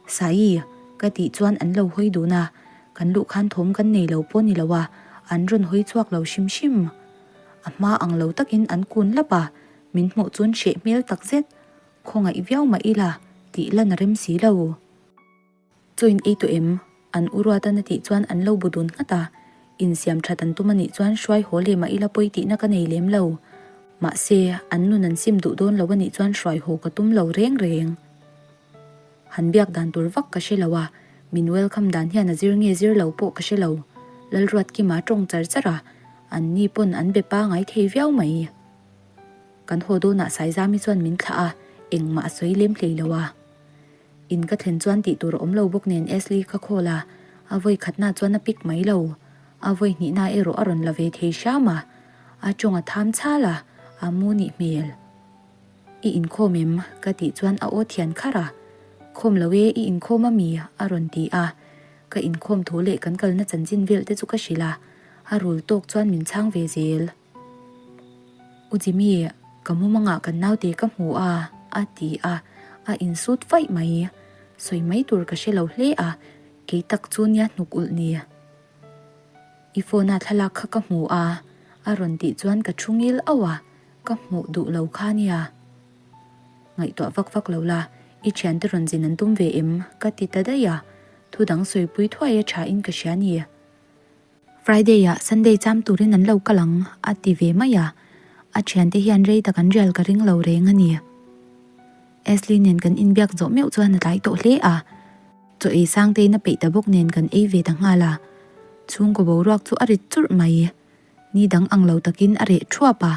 A: Saii, ka tih chuan an lo hawi dun a, kan luh khan thawm kan nei lo pawh ni lo a, an rawn hawi chhuak lo hrim hrim. A hma ang lo takin an kun lap a, min hmuh chuan hreh hmel tak zet, khawngaih viau mah ila tih lan a rem si lo. Chaw in ei tawh em? An u ruat a tih chuan an lo bu dun nghat a. Insiam that an tum a nih chuan hruai haw leh mah ila pawi tihna ka nei lem lo. Mahse, an nun an sim duh dawn lo a nih chuan hruai haw ka tum lo reng reng. Han biak dan tur vak ka hre lo a, min welcome dan hian a zir nge zir lo pawh ka hre lo. Lalruatkima tawng char char a, an ni pawn an be pangai thei viau mai. Kan haw dawnah Saizami chuan min thlah a, engmah a sawi lem hlei lo a. In ka thlen chuan tih tur a awm lo bawk nen Ashley ka call a, a vawi khatna chuan a pick mai lo. A vawi hnihna erawh a rawn la ve thei hram a, a tawng a tham chhal a, a mu nih hmel. I inkhawm em? ka tih chuan a aw thian kharh a, Khawm lo e, i inkhawm a mi? a rawn ti a, ka inkhawm thu leh kan kalna chanchin vel te chu ka hrilh a, a rul tawk chuan min chhang ve zel. U Jimmy, ka mumangah kan naute ka hmu a, a ti a, a insut faih mai. Sawi mai tur ka hre lo hle a. Kei tak chu nia hnuk ulh ni. I phone a thlalak kha ka hmu a, a rawn tih chuan ka thu ngil auh a, ka hmuh duh lo kha nia. Ngaihtuah vak vak lo la, i thiante rawn zin an tum ve em? ka ti ta daih a, thu dang sawipui thuai a tha in ka hria ni. Friday ah Sunday cham turin an lo kal ang a ti ve mai a, a thiante hian rei tak an rial ka ring lo reng a ni. Ashley nen kan inbiak zawh meuh chuan a tlai tawh hle a, chaw ei sangtein a peih ta bawk nen kan ei ve ta nghal a, chhungkaw boruak chu a rit churh mai. Ni dang ang lo takin a reh thuap a,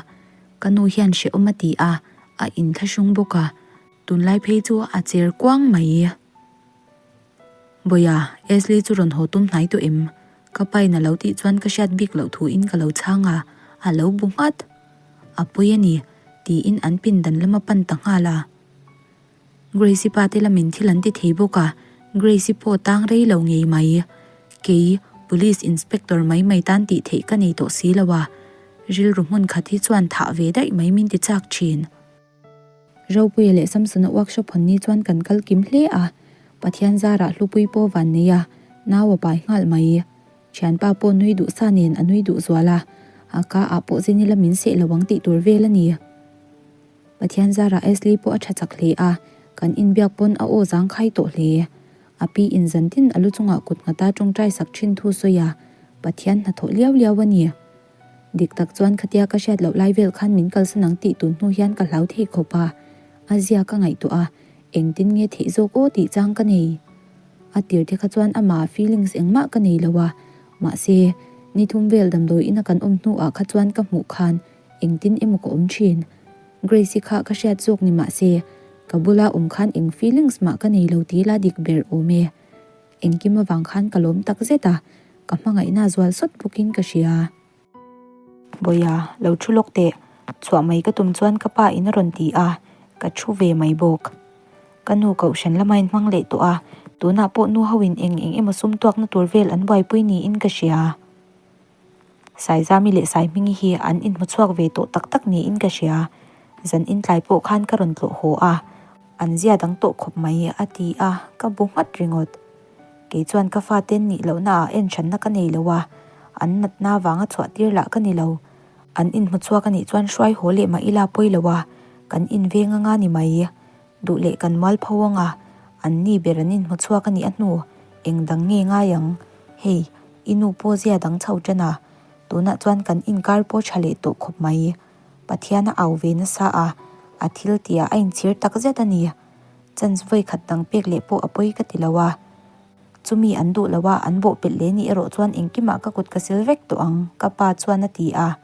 A: ka nu hian hrehawm a ti a, a inthlahrung bawk a, tunlai phei chu a cher kuang mai. Bawiha, Ashley chu rawn haw tum hnai tawh em? Ka pain a lo tih chuan ka hriat bik loh thuin ka lo chhang a, a lo bu nghat. A pawi a ni, tiin an pindan lam a pan ta nghal a. Grace-i pa te lamin thil an ti thei bawk a, Grace-i pawh tang rei lo ngei mai. Kei, Police Inspector mai mai tan tih theih ka nei tawh si lo a, rilru hmun khat hi chuan thah ve daih mai min ti chak thin. Ropuia leh Samsona workshop hawn ni chuan kan kal kim hle a, Pathian zarah hlupui pawh van nei a, nau a pai nghal mai. Thianpa pawh nui duh sa nen a nui duh zual a, a ka ah pawh zin ila min seh lo ang tih tur vel a ni. Pathian zarah Ashley pawh a tha chak hle a, kan inbiak pawn a aw zangkhai tawh hle. A pi in zantin a lu chungah kut nghata tawngtai sak thin thu sawi a, Pathian hnathawh liau liau a ni. Dik tak chuan khatia ka hriat loh lai vel khan min kalsan ang tih tun hnu hian ka hlau thei khawp a, a zia ka ngaihtuah a, engtin nge theih zawk aw tih chang ka nei. A tir te kha chuan amah feelings engmah ka nei lo a, mahse, ni thum vel damdawi ina kan awm hnuah kha chuan ka hmuh khan engtin emaw ka awm thin. Grace-i kha ka hriat zawk ni mahse, ka bula awm khan eng feelings mah ka nei lo tih la dik ber awm e. Engkim avang khan ka lawm tak zet a, ka hmangaihna zual sawt bawkin ka hria. Bawiha, lo thu lawk teh, chhuah mai ka tum chuan ka pa in a rawn ti a, ka thu ve mai bawk. Ka nu kohhran lama in hmang leh tawh a, tunah pawh nu ho in eng eng emaw sum tuakna tur vel an buaipui niin ka hria. Saizami leh Saihmingi hi an inhmu chhuak ve tawh tak tak niin ka hria. Zan intlai pawh khan ka rawn tlawh haw a, an zia dang tawh khawp mai a ti a, ka bu nghat ringawt. Kei chuan ka faten nih lohna ah en hranna ka nei lo a, an natna vanga chhuah tir lah ka ni lo. An inhmu chhuak a nih chuan hruai haw leh mah ila pawi lo a, kan inveng anga ni mai. Duh leh kan mual pho anga, an ni ber an inhmu chhuak a nih a hnu, eng dang nge ngai ang? Hei, I nu pawh zia dang chho tan a, tunah chuan kan inkar pawh tha leh tawh khawp mai. Pathian a au ve nasa a, a thil tihah a inchhir tak zet a ni. Chance vawi khat dang pek leh pawh a pawi ka ti lo a. Chumi an duh lo a, an bawh pelh leh nih erawh chuan engkimah ka kut ka sil vek tawh ang, ka pa chuan a ti a.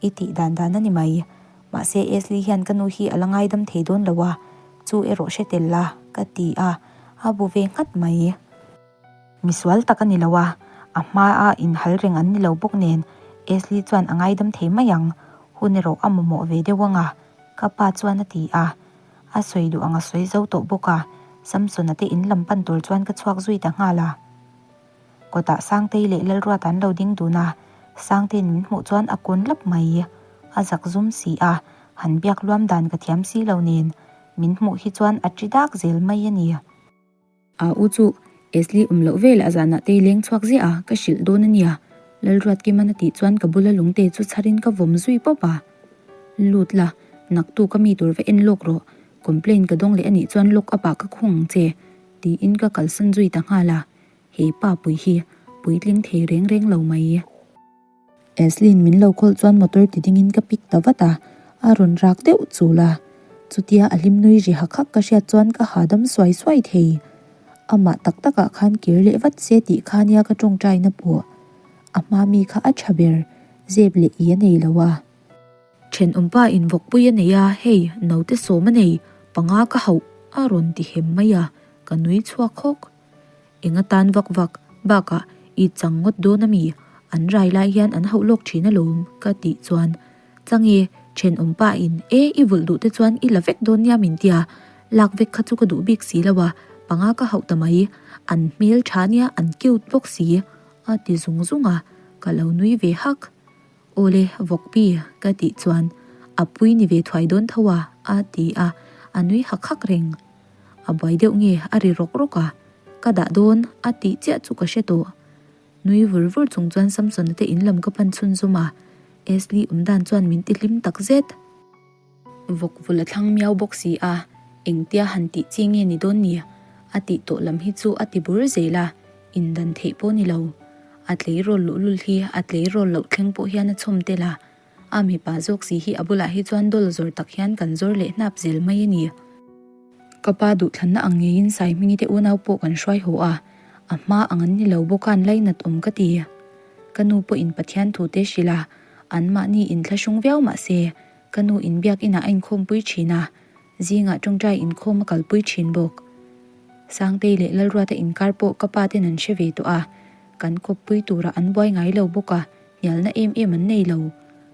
A: I tih dan dan a ni mai. Mahse Ashley hian ka nu hi a la ngaidam thei dawn lo a, chu erawh hre tel la, ka ti a, a bu ve nghat mai. Misual tak a ni lo a, a hmaa inhal reng an ni lo bawk nen Ashley chuan a ngaidam thei mai ang, hun erawh a mamawh ve deuh ang a, ka pa chuan a ti a. A sawi duh ang a sawi zo tawh bawk a, Samson-a te in lam pan tur chuan ka chhuak zui ta nghal a. Kawtah Sangtei leh Lalruata an lo ding dun a, Sangtei'n min hmuh chuan a kun lap mai. A zak zum si a, han biak luam dan ka thiam si lo nen, min hmuh hi chuan a ṭi dak zel mai a ni. A u chu Ashley awm loh velah zanah te i leng chhuak ziah a, ka hrilh dawn a nia. Lalruatkiman a tih chuan ka bula lungte chu chharin ka vawm zui pawp a. Lut la, naktu ka mi tur va en lawk rawh, complain ka dawng leh a nih chuan lock up ah ka khung ang che, tiin ka kalsan zui ta nghal a. He pa pui hi puitling thei reng reng lo mai. Ashlyn min lo call chuan motor ti dingin ka pick ta vat a, a rawn rak deuh chul a. Chutia a hlim nui ri hak hak ka hriat chuan ka hahdam suai suai thei. Amah tak takah khan kir leh vat se tih kha nia ka tawngtaina pawh. A hma mi kha a tha ber, zep leh i a nei lo a. Thenawmpa in vawkpui a nei a, hei naute sawm a nei, panga ka hauh a rawn ti hem mai a, ka nui chhuak hawk. Eng atan vak vak bakah i chang ngawt dawn a mi? An rai lai hian an hauh lawk thin alawm ka tih chuan Change thenawm pa in e i vulh duh te chuan i la vek dawn nia min tia, lak vek kha chu ka duh bik si lo a, panga ka hauh ta mai, an hmel tha nia an cute bawk si a ti zung zung a, ka lo nui ve hak. Awle vawkpi ka tih chuan a pui ni ve thuai dawn tho a a ti a, a nui hak hak reng. A buai deuh nge a ri rawk rawk a. Ka dah dawn, a tih chiah chu ka hre tawh. Nui vur vur chung chuan Samsona te in lam ka pan chhunzawm a, Ashley awm dan chuan min ti hlim tak zet. Vawk vul a thlang miau bawk si a, engtia han tih chi nge ni dawn ni? A tih tawh lam hi chu a ti bur zel a, indan theih pawh ni lo. A tleirawl luhlul hi a tleirawl loh thleng pawh hian a chhawm tel a, a mipa zawk si hi a bulah hi chuan dawl zawr tak hian kan zawr leh hnap zel mai a ni. Ka pa duhthlanna ang ngeiin Saihmingi te unau pawh kan hruai haw a, a hma ang an ni lo bawk a an lainat awm ka ti. Ka nu pawhin Pathian thu te hrilh a, anmahni inthlahrung viau mah se, ka nu in biak inah a inkhawmpui thin a, zingah tawngtai inkhawm a kalpui thin bawk. Sangtei leh Lalruata inkar pawh ka pa ten an hre ve tawh a, kan kawppui turah an buai ngai lo bawk a, hnialna em em an nei lo.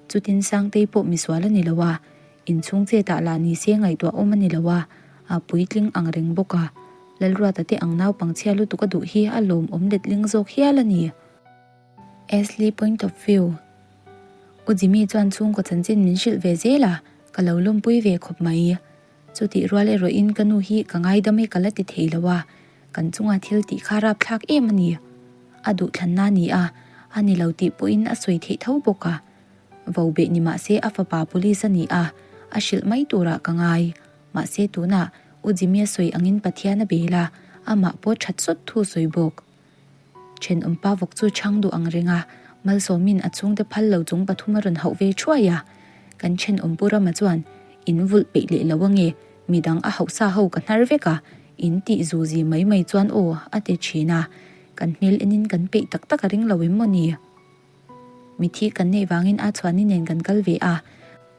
A: Chutin Sangtei pawh misual a ni lo a, Inchhung chetah lah ni se ngaihtuah awm a ni lo a, a puitling ang reng bawk a. Lalruata te ang naupang chhia lutuk a duh hi a lawmawm letling zawk hial a ni. Ashley point of view. U Jimmy chuan chhungkaw chanchin min hrilh ve zel a, ka lo lawmpui ve khawp mai. Chutih rual erawhin ka nu hi ka ngaidam e ka la ti thei lo a, kan chunga thil tih kha rapthlak em a ni. A duhthlanna a ni a, a ni lo tih pawhin a sawi theih tho bawk a. Vo beh ni mahse a fapa police a ni a, a hrilh mai turah ka ngai. Mahse tunah U Jimmy a sawi angin Pathian a bel a, amah pawh that sawt thu sawi bawk. Thenawmpa vawk chu chhang duh ang reng a, Malsawmin a chhungte phal lo chung pathum a rawn hauh ve thuai a. Kan thenawm Pu Rama chuan, In vulh peih leh lo ange, midang a hauhsa ho ka hnar vek a, in tih zu zi mai mai chuan aw, a ti thin a. Kan hmel enin kan peih tak tak a ring lo em maw ni? Mithi kan neih vangin a chhuani nen kan kal ve a,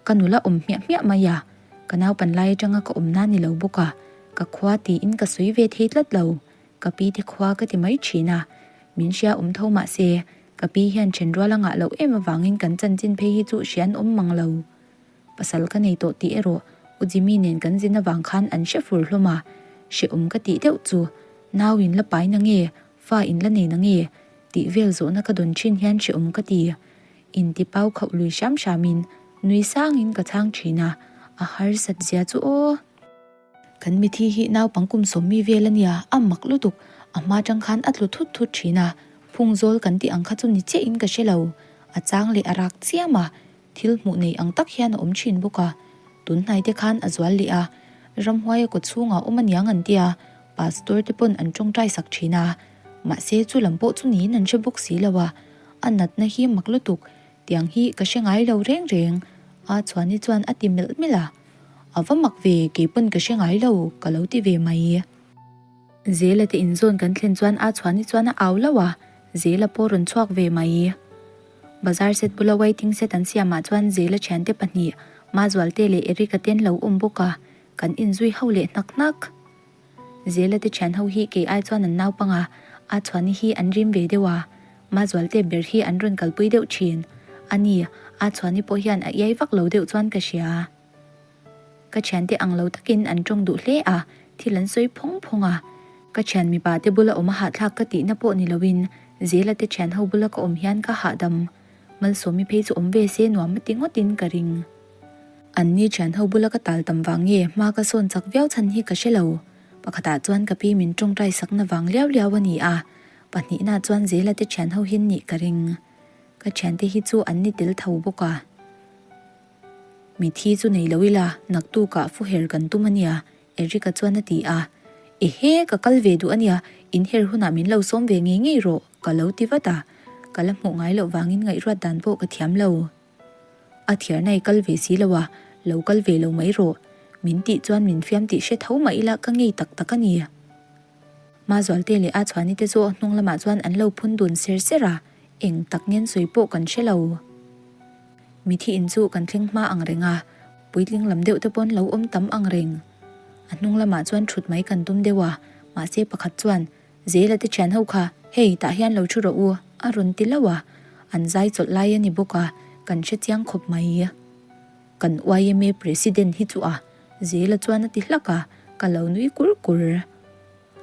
A: ka nula awm hmiah hmiah mai a, ka naupan lai atanga ka awmna ni lo bawk a, ka khua tiin ka sawi ve thei tlat lo, ka pi te khua ka ti mai thin a, min hria awm tho mah se, ka pi hian then rual a ngah loh em avangin kan chanchin phei hi chu hria an awm mang lo. Pasal ka nei tawh tih erawh U Jimmy nen kan zin avang khan an hre fur hlawm a, hrehawm ka tih deuh chu, nau in la pai na nge, fa in la nei na nge? Tih vel zawhna ka dawn thin hian hrehawm ka ti. Inti pau khauh lui hram hramin nui sangin ka chhang thin a, a harsat zia chu aw. Kan mithi hi naupang kum sawmmi vel a nia, a mak lutuk, a hma tang khan a tlu thut thut thin a, phung zawl kan tih ang kha chu ni chiahin ka hre lo, a chang leh a rak chiam a, Thil hmuh nei ang tak hian a awm thin bawk a, tun hnai te khan a zual leh a, ramhuai a kaw chhungah awm aniang an tia, pastor te pawn an tawngtai sak thin a, mahse chu lam pawh chu niin an hre bawk si lo a, a natna hi mak lutuk, tiang hi ka hre ngai lo reng reng, a Chhuani chuan a ti melh melh a, a va mak ve kei pawn ka hre ngai lo ka lo ti ve mai. Zela te inzawn kan thlen chuan a Chhuani chuan a au lo a, Zela pawh rawn chhuak ve mai. Bazar set bula waiting set an siamah chuan Zela thiante pahnih, Mazualte leh Eric-a te an lo awm bawk a, kan inzui ho leh hnak hnak. Zela te thian ho hi kei ai chuan an naupang a, a chhuani hi an rim ve deuh a, Mazualte ber hi an rawn kalpui deuh thin. A ni, a chhuani pawh hian a iai vak lo deuh chuan ka hria. Ka thiante ang lo takin an tawng duh hle a, thil an sawi phawng phawng a. Ka thian mipa te bula awm a hahthlak ka tihna pawh ni loin Zela te thian ho bula ka awm hian ka hahdam. Malsawmi phei chu awm ve se nuam a ti ngawtin ka ring. Anni thian ho bula ka tal tam vang nge hma ka sawn chak viau chhan hi ka hre lo. Pakhatah chuan ka pi min tawngtai sakna vang liau liau a ni a, pahnihna chuan Zela te thian ho hin nih ka ring. Ka thiante hi chu an ni tel tho bawk a. Mithi chu nei lo ila, naktukah fu her kan tum a nia, Eric-a chuan a ti a. Ehe, ka kal ve duh a nia, in her hunah min lo sawm ve ngei ngei rawh, ka lo ti vat a. Ka la hmuh ngai loh vangin ngaihruat dan pawh ka thiam lo. A thiarna i kal ve si lo a, lo kal ve lo mai rawh, min tih chuan min fiam tih hre tho mah ila ka ngei tak tak a ni. Mazualte leh a chhuani te chu a hnung lamah chuan an lo phun dun ser ser a, eng tak ngen sawi pawh kan hre lo. Mithi in chu kan thleng hma ang reng a, puitling lam deuh te pawn lo awm tam ang reng. A hnung lamah chuan thut mai kan tum deuh a, mahse pakhat chuan, Zela te thian ho kha, hei tah hian lo thu rawh u, a rawn ti lauh a, an zai chawlh lai a ni bawk a, kan hre chiang khawp mai. Kan yma President hi chu a, Zela chuan a ti hlak a, ka lo nui kur kur.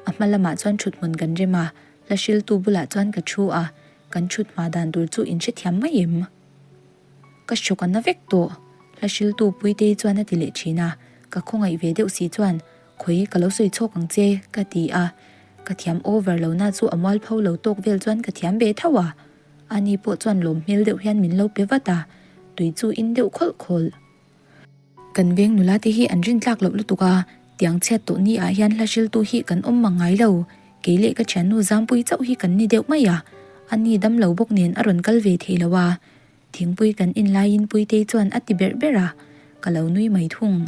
A: A hma lamah chuan thuthmun kan rem a, hla hriltu bulah chuan ka thu a, kan thut hma dan tur chu in hrethiam mai em? Ka hrawk a na vek tawh, hla hriltu Puitei chuan a ti leh thin a, ka khawngaih ve deuh si chuan, Khawi ka lo sawi chhawk ang che, ka ti a. Ka thiam over lo na chu a mualpho lo tawk vel chuan ka thiam ve tho a. Ani pawh chuan lawm hmel deuh hian min lo pe vat a, tui chu in deuh khawlh khawlh. Kan veng nula te hi an rintlak loh lutuk a, tiang chhiat tawh ni ah hian hla hriltu hi kan awm mang ngai lo. Kei leh ka thiannu Zampui chauh hi kan ni deuh mai a, ani dam lo bawk nen a rawn kal ve thei lo a. Thingpui kan in laiin Puitei chuan a ti berh berh a, ka lo nui mai thung.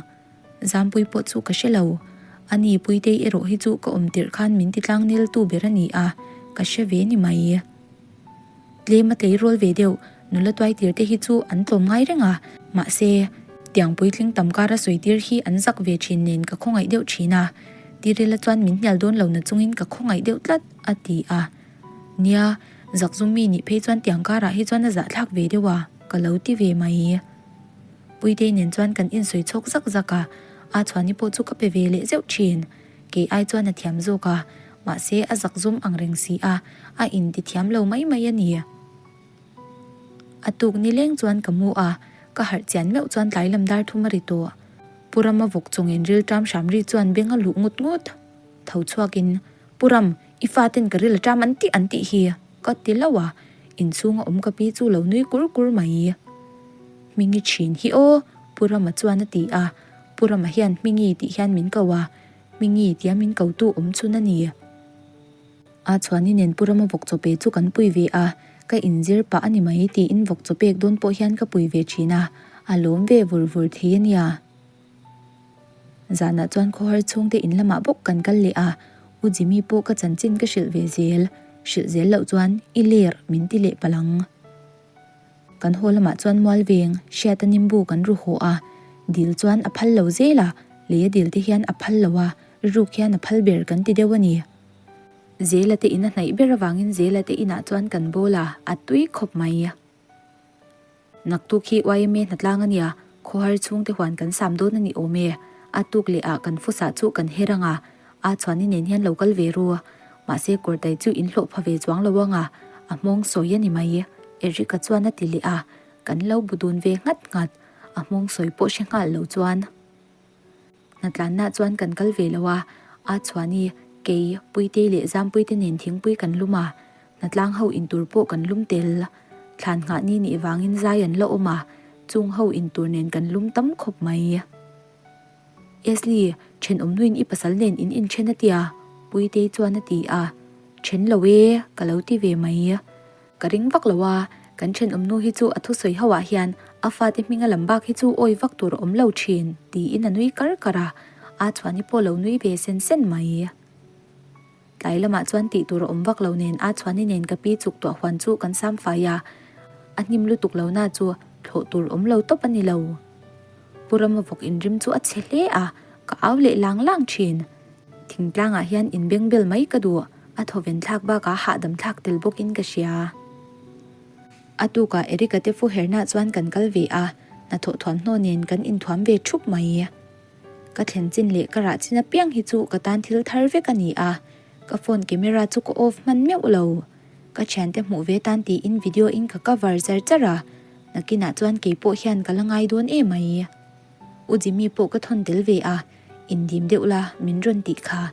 A: Zampui pawh chu ka hre lo. Ani Puitei erawh hi chu ka awm tirh khan min ti tlang nel tu ber a ni a, ka hre ve ni mai. Tlem a tleirawl ve deuh, nula tuai tir te hi chu an tlawm ngai reng a, mahse, tiang puitling tam kara sawi tir hi an zak ve thin nen ka khawngaih deuh thin a, Tirila chuan min hnial dawn lo na chungin ka khawngaih deuh tlat, a ti a. Nia, zakzum mi nih phei chuan tiang karah hi chuan a zahthlak ve deuh a, ka lo ti ve mai. Puitei nen chuan kan insawi chhawk zak zak a, a chhuani pawh chu ka pe ve leh zeuh thin. Kei ai chuan a thiam zawk a, mahse a zakzum ang reng si a, a inti thiam lo mai mai a ni. A tuk nileng chuan ka mu a, ka harh chian meuh chuan tlai lam dar thum a ri tawh. Pu Rama vawk chawngin rilṭam hram ri chuan beng a luh ngut ngut. Tho chhuakin, Pu Ram, i faten ka ril a ṭam an tih an tih hi, ka ti lo a, inchhunga awm ka pi chu lo nui kur kur mai. Hmingi ṭhin hi aw, Pu Rama chuan a ti a, Pu Rama hian Hmingi tih hian min ko a, Hmingi tia min kotu awm chhun a ni. A chhuani nen Pu Rama vawk chaw pe chu kan pui ve a, ka inzir pah a ni mai tiin vawk chaw pek dawn pawh hian ka pui ve ṭhin a, a lawm ve vur vur thei a nia. Zanah chuan khawhar chhungte in lamah bawk kan kal leh a, U Jimmy pawh ka chanchin ka hrilh ve zel, hrilh zel loh chuan i ler min ti leh palh ang. Kan haw lamah chuan mual veng hriata nimbu kan ru haw a, dil chuan a phal lo zel a, lei a dil te hian a phal lo a, ruk hian a phal ber kan ti deuh a ni. Zela te in a hnaih ber avangin Zela te inah chuan kan bawl a, a tui khawp mai. Naktuk hi YMA hnatlang a nia, khawhar chhungte huan kan sam dawn a ni awm e. A tuk leh ah kan fusah chu kan her ang a, a chhuani nen hian lo kal ve ru. Mahse kawrtai chu in hlawh pha ve chuang lo ang a, a hmawng sawi a ni mai. Eric-a chuan a ti leh a, kan lo bu dun ve nghat nghat, a hmawng sawi pawh hre nghal lo chuan. Hnatlanna chuan kan kal ve lo a, a chhuani, kei, Puitei leh Zampuite nen thingpui kan lum a, hnatlang ho intur pawh kan lum tel. Thlan nghah ni nih vangin zai an la awm a, chung ho intur nen kan lum tam khawp mai. Esli, thenawm nuin i pasal nen in inthen a tia, Puitei chuan a ti a, Then lo e, ka lo ti ve mai. Ka ring vak lo a, kan thenawm nu hi chu a thusawi ho ah hian a fate hming a lam bak hi chu awi vak tur a awm lo thin, tiin a nui kar kar a, a chhuani pawh lo nui ve sen sen mai. Tlai lamah chuan tih tur a awm vak lo nen a chhuani nen ka pi chuk tuah huan chu kan sam fai a, a hnim lutuk lo na chu thlawh tur awm lo tawp a ni lo. Pu Rama vawk inrim chu a chhe hle a, ka au leh lang lang thin. Thingtlangah hian inbeng bel mai ka duh, a thawven thlak bakah hahdam thlak tel bawkin ka hria. A tukah Eric-a te fu herna chuan kan kal ve a, hnathawh thuamhnaw nen kan inthuam ve thup mai. Ka thlen chin leh ka rah chin apiang hi chu ka tan thil thar vek a ni a, ka phone camera chu ka off hman meuh lo. Ka thiante hmuh ve tan tiin video in ka cover char char a, nakinah chuan keipawh hian ka la ngai dawn em mai. U Jimmy pawh ka thawn tel ve a, indim deuh la min rawn tih kha.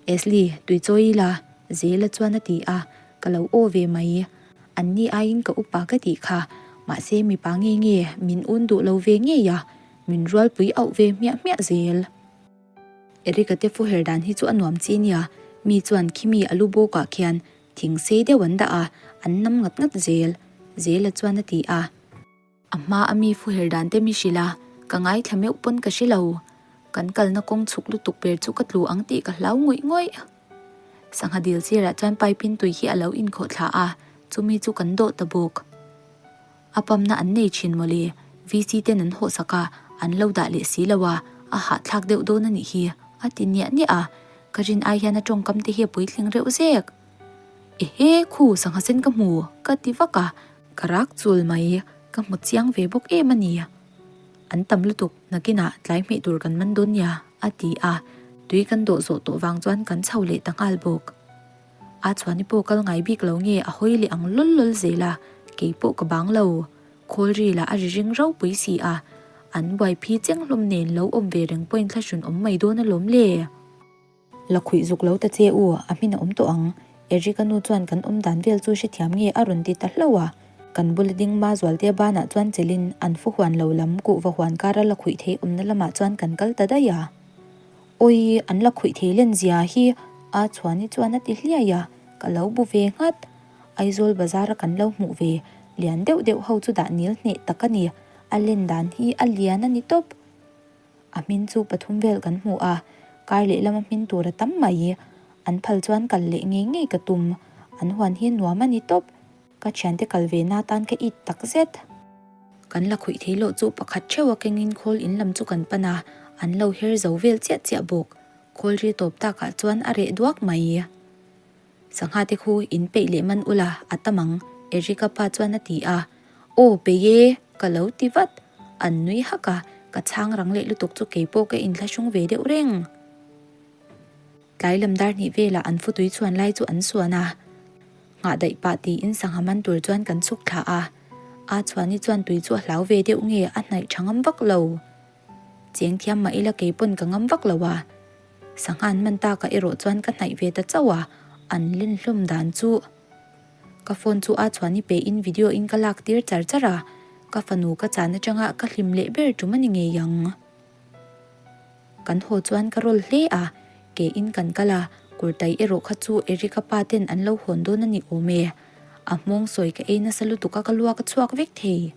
A: Ashley, tui chawi ila, Zela chuan a ti a, ka lo aw ve mai. An ni aiin ka upa ka tih kha, mahse mipa nge nge min un duh lo ve ngei a, min rualpui auh ve hmiah hmiah zel. Eric-a te fuher dan hi chu a nuam chi nia, mi chuan khimi a lu bawkah khian thing sei deuh an dah a, an nam ngat ngat zel, Zela chuan a ti a. A hma a mi fuher dan te mi hrilh a, ka ngaithla meuh pawn ka hre lo. Kan kalna kawng chhuk lutuk ber chu ka tlu ang tih ka hlau ngawih ngawih. Sangha dil sirah chuan pipe in tui hi a lo inkhawh thla a, chumi chu kan dawh ta bawk. A pump na an nei thin mawle, VC ten an hawh sak a, an lo dah leh si lo a, a hahthlak deuh dawn a nih hi, a ti niah niah a, ka rin ai hian a tawngkam te hi a puitling reuh zek. Ehe, khu sangha sen ka hmu, ka ti vak a. Ka rak chul mai, ka hmu chiang ve bawk em a ni. An tam lutuk, nakinah tlai hmeh tur kan man dawn nia, a ti a, tui kan dawh zawh tawh vang chuan kan chho leh ta nghal bawk. A chhuani pawh kal ngai bik lo nge a hawi leh ang lawl lawl zel a, kei pawh ka bang lo. Khawl ri lah a ri ring ropui si a, an buaiphi cheng hlawm nen lo awm ve reng pawhin thlahrun awm mai dawn alawm le. La khuih zuk lo ta che u, a hmin a awm tawh ang. Eric-a nu chuan kan awm dan vel chu hrethiam nge a rawn ti ta hlauh a. Kan bula ding ma Zualtea banah chuan chelin an fu huan lo lam kuhva huan kara la khuih thei awmna lamah chuan kan kal ta daih a. Awi, an la khuih thei len zia hi a Chhuani chuan a ti hliai a, ka lo bu ve nghat. Aizawl bazar a kan lo hmuh ve lian deuh deuh ho chu dah nil hneh tak a ni, a len dan hi a lian a ni tawp. A hmin chu pathum vel kan hmu a, kar lehlam a hmin tur a tam mai. An phal chuan kal leh ngei ngei ka tum, an huan hi nuam a ni tawp. Ka thiante kal ve na tan ka it tak zet. Kan la khuih thei loh chu pakhat theuh a kengin khawl in lam chu kan pan a, an lo her zo vel chiah chiah bawk. Khawl ri tawp takah chuan a reh duak mai. Sangha te khu in peih leh man ula a tam ang, Erica pa chuan a ti a. Aw peih e, ka lo ti vat. An nui hak a, ka chhang rang leh lutuk chu keipawh ka inthlahrung ve deuh reng. Tlai lam dar hnih velah an futui chhuan lai chu an suan a, nghah daih pah tiin sangha man tur chuan kan chhuk thla a. A chhuani chuan tui chu a hlau ve deuh nge a hnaih tha ngam vak lo. Cheng thiam mah ila kei pawn ka ngam vak lo a. Sangha an man takah erawh chuan ka hnaih ve ta chauh a, an len hlawm dan chu. Ka phone chu a chhuani pe in video in ka lak tir char char a, ka fanu ka chan atanga ka hlim leh ber tum a ni ngei ang. Kan haw chuan ka rawl hle a, ke in kan kal a, kurtai erawh kha chu Eric-a pa ten an lo hawn dawn a ni awm e. A hmawng sawi ka ei nasa lutuk a ka luak a chhuak vek thei.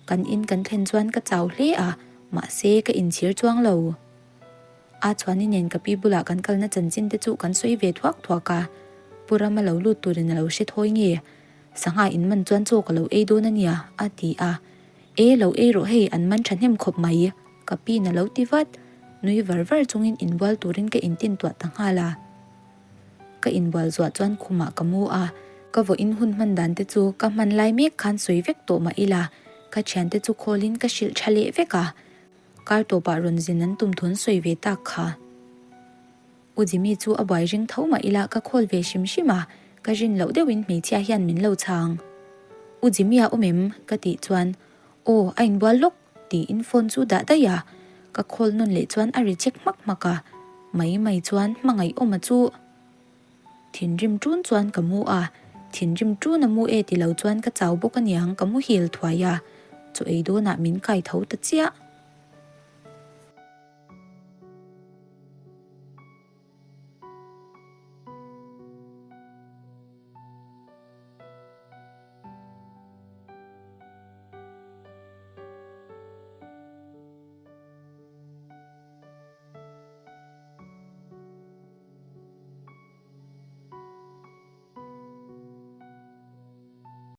A: Kan in kan thlen chuan ka chau hle a, mahse ka inchhir chuang lo. A chuani nen ka pi bulah kan kalna chanchin te chu kan sawi ve thuak thuak a, Pu Rama lo lut turin a lo hre thawi nge, Sangha in man chuan chaw ka lo ei dawn a nia, a ti a. E, lo ei rawh hei, an man thahnem khawp mai, ka piin a lo ti vat. Nui var var chungin inbual turin ka intintuah ta nghal a. Ka inbual zuah chuan khumah ka mu a, ka vawiin hun hman dan te chu ka hman lai mek khan sawi vek tawh mah ila, ka thiante chu khawlin ka hrilh tha leh vek a. Kar tawpah rawn zin an tum thun sawi ve tak kha. U Jimmy chu a buai ring tho mah ila ka call ve hrim hrim a, ka rin loh deuhin hmeichhia hian min lo chhang. U Jimmy a awm em? ka tih chuan, Aw, a inbual lawk tiin phone chu dah daih a, ka call nawn leh chuan a reject hmak hmak a, mai mai chuan hmangaihawma chu thinrim ṭun chuan ka mu a, thinrim ṭun a mu e ti lo chuan ka chau bawk aniang ka muhil thuai a, chaw ei dawnah min kai tho ta chiah.